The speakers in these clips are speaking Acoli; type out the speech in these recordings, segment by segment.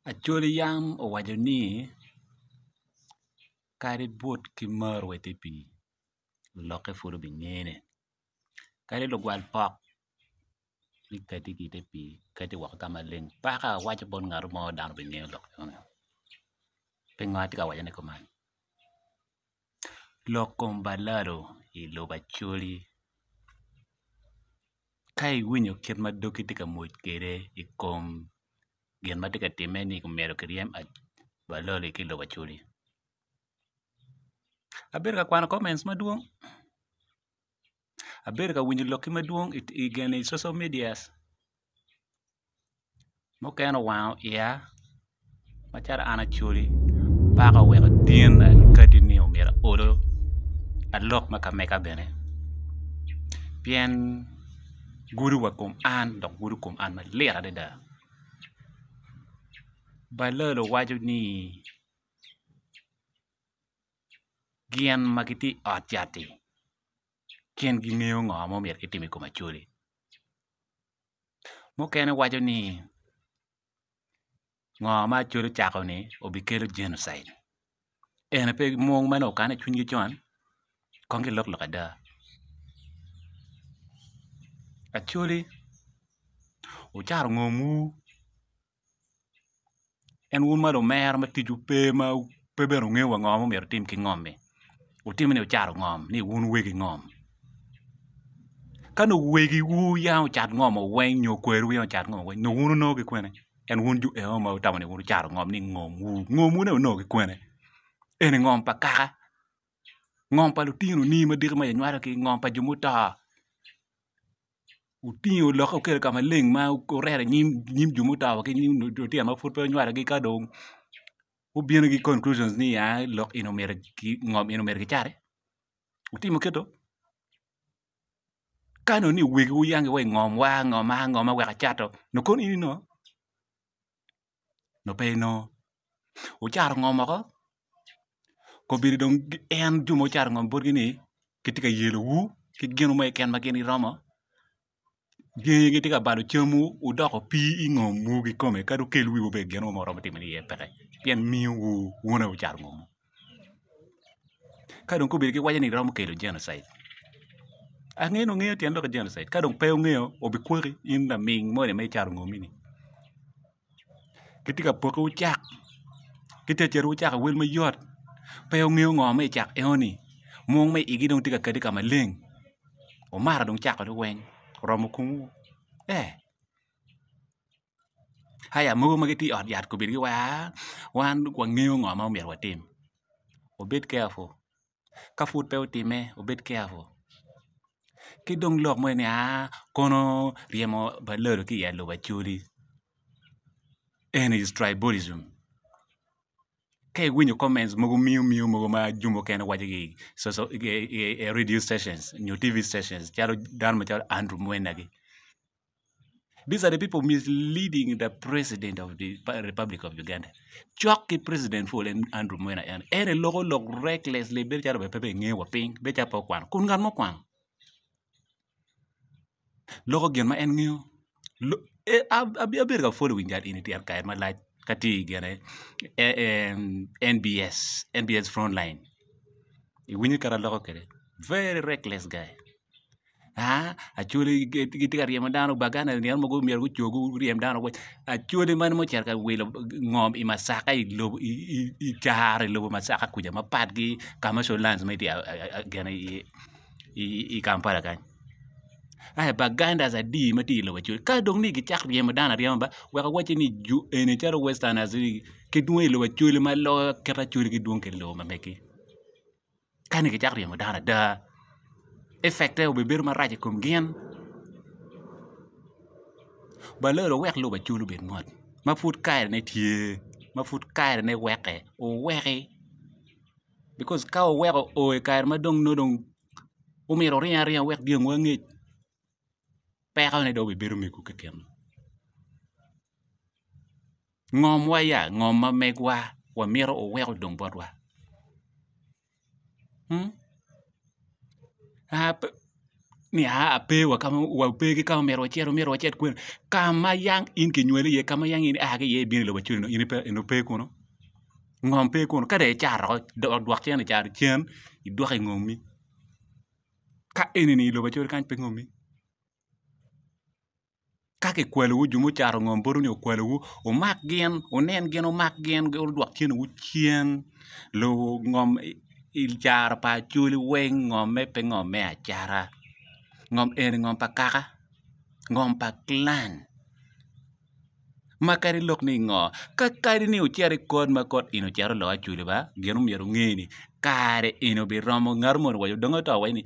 Acholi yam owaco ni kadi but ki maro wa i te pii lokke pud obingene kadi lugwal pok gikati ki i te pii kati woko ka maleng paka awaco bot ngat mo dano bingeyo lok enoni pingo atye ka wacone kuman lok kom balalo i lobo Acholi Ka iwinyo kit ma doggi tye ka mwoc kwede i kom gin ma tye ka timme ni myero kiryem baloli ki i lobo Acholi abedo ka kwano comments madwong abedo ka winyo lokki madwong i social medias Mukene owango iya macalo an acholi paka oweko tin akati ni myero aolo alok ma ka mega bene pien gudo wa kom an dok gudo kom an malit adada balalo waco ni gin ma gitye i ot cat-ti gin gingeyo ngo ma myero gitim i kom acholi. Mukene waco ni ngo ma Acholi ocako-ni obikelo genocide eni pe mung ma nongo okane i cwinygi con kong gilok lok ada Acholi wucato ngomwu En wun ma lumera ma ticwu pe ma pe bene wungeyo wa ngo ma myero wutim ki ngom-mi wutimo ni wucato ngom ni wun wegi ngom ka nongo wegiwu yam ocat ngom-o weng nyo kweriwu yam ocat ngom-o weng nongo wun wunongo ki kwene en wun jo eno ma wutamo ni wun wucato ngom ni ngomwu ngomwu ni wunongo ki kwene eni ngom pa kaka ngom pa lutinoni ma diki ma inywalogi ngom pa jo muto. Wutingo lokke wukelo ka maleng ma wureto i nyim jo muto wa ki nyim lutino ma pud pe onywalogi ka dong gubino ki conclusions ni aa lok eni omyero ngom eni omyero kicati wutimo kit-tu ka nongo ni wegiwu yangi wa i ngomwa ngoma ngoma wek acato nongo kono in inongo nongo pe inongo wucato ngom woko kobedo dong en jo ma wucato ngom botgi-ni gitye ka yelowu ki gin mo keken ma gin giromo gengi gitye ka balo camwu wudoko pii i ngomwu kikome kadi wukel wiwu bene gin mo ma wuromo timone iye peke pien miyowu wun aye wucato ngomwu ka dong kobedo giwaco ni romo kelo genocide ange ni wungeyo tyen lok me genocide ka dong pe wungeyo obikwaki in laming moni ma icato ngomi-ni. Gitye ka poki wucak gitye ka cito wucako wel mayot pe wungeyo ngo ma i cak enoni mung ma igi dong tye ka kati ka maleng omara dong cakone weng oromo komwu ee aya mogo ma gitye i ot yat kobedo giwaco aa wan wangeyo ngo ma myero watim wubed careful. Ka pud pe otimme wubed careful ki dong lok mo ni aa kono ryemo balalo ki i lobo Acholi eni is tribalism ka iwinyo comments mogo miyo miyo mogo ma jo mukene waco ki i radio stations nyo TV stations calo dano macalo Andrew Mwenda-gi. These are the people misleading the president of the republic of Uganda. Cok ki president pol en Andrew Mwenda en. En eloko lok recklessly bedo calo pe engeyo wa piny, bedo calo pe okwano. Kun ngat mo okwano. Loko gin ma en ngeyo. Abedo ka following jal eni tyen kare malac ka tye i gine NBS, NBS frontline. Iwinyo kit aloko kwede. Very reckless guy. Aa acholi gitye ka ryemo dano baganda nino mogo myero guco guryem dano weng acholi man ma ocito ka wilo ngom i macaka i lobo i caro i lobo macaka kuca mapat ki commercial lands ma tye gin i Kampala kany aya bagandas adi ma tye i lobo acholi ka dong ni gicako ryemo dano aryema ba wek awacci ni jo eni calo westerners ni gidwong i lobo acholi ma loyo kit acholi gidwong kwede i lobo ma megi. Ka ni kicako ryemo dano ada, effect-te obibedo marac i kom gin. Balolo wek lobo Acholi obed mot ma pud karene tye ma pud karene weke wuweki bikos ka wuweko oo i kare ma dong nongo dong omyero wuring aringa wuwek dyangwu angec pekone dong obibedo mego keken. Ngomwa ya ngom ma megwa wamito wuwek odong botwa Ni aa ape wa ka ma wape ki ka ma myero wacit myero wacit kwene ka ma yang in kinywali iye ka ma yang in ia ki iye ibino i lobo Acholi in ipe in ope kunu ngom pe kunu ka dong icato woko dwok cen icato cen idwok i ngomi ka enini i lobo Acholi kany pe ngomi. Ka kikwalowu jo mucato ngom botwu ni okwalowu wumak gin wunen gin wumak gin wudwok cenewu cen lobo ngom i caro pa acholi weng ngomme pe ngom me acata ngom eni ngom pa kaka ngom pa kilan ma kadi lok ni ngo ka kadi ni wucito i kot ma kot eni ocito oloko acholi ba gin myero wunge ni kare eni obiromo ngat moni owaco dong oto waci ni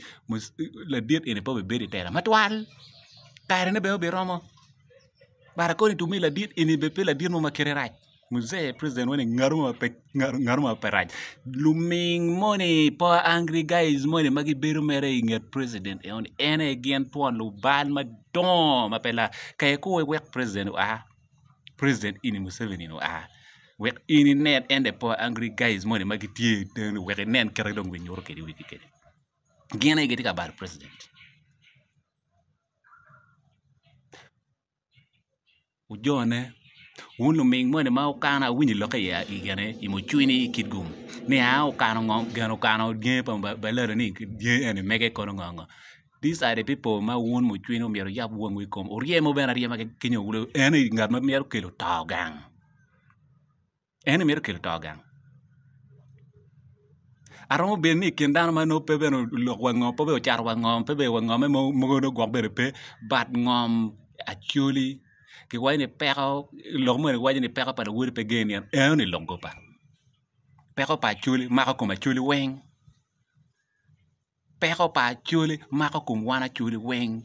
ladit eni pe obibedo i tela matwal. Karene bene obiromo but according to me ladit eni bene pe ladit mo ma kite rac muzee president wa ni ngat mo ma pe rac luming moni poor angry guys moni ma gibedo mere i nget president enoni en aye gin twon lubal madongo ma pe lar kaya kor iwek president oa president eni Museveni eni oa wek in inen en the poor angry guys moni ma gitye wek inen kite dong ginyuto kwede wigi kwede gin aye gitye ka balo president. Wujone, wun luming moni ma wukano awinyo lokke i gine i mucwini i Kitgum ni aa okano ngo gin okano dyangi pa balalo ni dyangi eni mege kono ngo ngo these are the people ma wun mucwini myero wuyab wangwu i kom wuryemo bene aryema ki nyo en aye ngat ma mito kelo to gang. En aye mito kelo to gang. Aromo bedo ni i kin dano ma nongo pe bene olok wa ngom, pe bene ocato wa ngom, pe bene wa ngomme mogo nongo gwok bene pe but ngom acholi kiwaco ni peko lok moni kiwaco ni peko pa lawoti pe geni enoni lok goba peko pa acholi mako kom acholi weng. Peko pa Acholi mako kom wan Acholi weng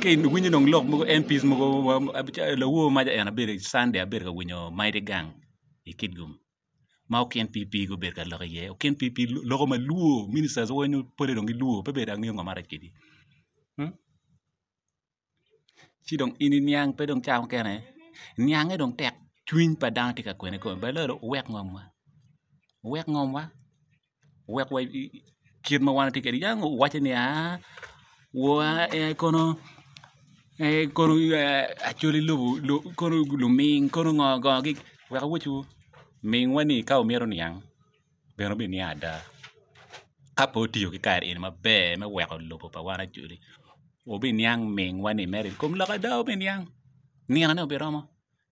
ka iwinyo dong lok mogo MPs mogo lawor maca en abedo Sunday abedo ka winyo Mighty Gang i Kitgum ma okin PP gubedo ka lok iye okin PP loko ma lwor ministers weng pole dong gilwor pe bene angeyo ngo marac kwedgi. Ci dong in iniang pe dong ca mukene niange dong tek cwiny pa dano tye ka kwene kome bene wuwek ngomwa wuwek ngomwa wuwek wa kit ma wan watye kwede yang wuwaco ni aa kono kono acholi lobo kono luming kono ngo ngo wek awacwu mingwa ni ka wumito niang bene wubiniang ada ka pe wutiyo ki kare eni maber me weko lobo pa wan acholi wubiniang mingwa ni mere i kom lok ada wubiniang ninone obiromo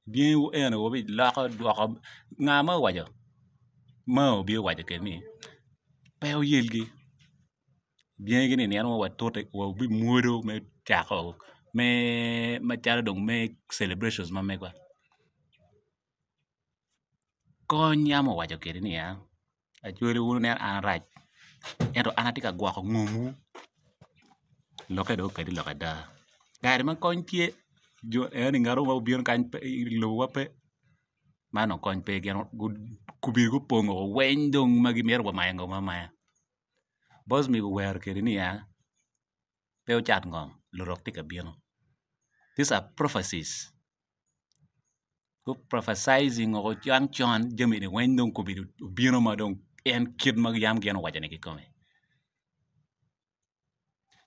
dyangiwu eni wubiloko dwoko nga ma owaco Mao obino owaco kwede ni pe wuyelgi dyangigi ni nino mo watute wabimwodo me cako me macalo dong me celebrations ma megwa. Kony yam owaco kwede niya, Acholi wun wuneno an arac ento an atye ka gwoko ngomwu lokke dong okati lok ada kare ma kony tye jo eno ni ngat mo obino kany i lobowa pe man dong kony pe gin gubedo gupongo weng dong ma gimito wa mayo ngom amaya Bosmic owero kwede niya pe wucat ngom lurok tye ka bino these are prophecies. Gu prophesizing woko cam con jami eni weng dong obedo obino ma dong en kit ma yam gin owaco ni kikome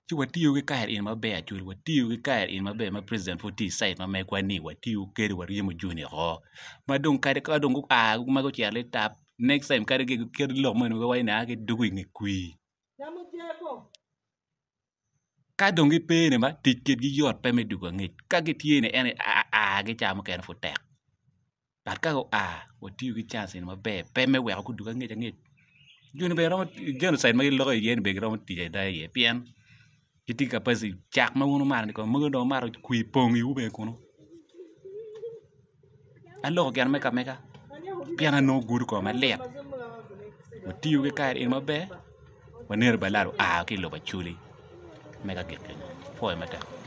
ci watiyo ki kare eni maber actually watiyo ki kare eni maber ma president pud tye i cid ma megwa ni watiyo kwede waryemo joni woko ma dong kadi ka dong gua ma gucito litap next time kadi kit lok moni giwaco ni aa gidwogo i nge kwir. Ka dong gipe ni ba tic kwedgi yot pe me dwogo angec ka gitye ni en aye aa ca mukene pud tek but ka gua watiyo ki chance eni maber pe me weko gudwogo angec angec joni bene romo genocide ma giloko iye ni bene giromo tic ada iye pien gitye ki capacity cak ma wun wumato ni kono mogo dong wumato kwir pong iwu bene kunu. Aloko gin me ka mega pien anongo gudo kome malit watiyo ki kare eni maber waneno balal oa ki i lobo Acholi me ka gik kenyo apwoyo matek.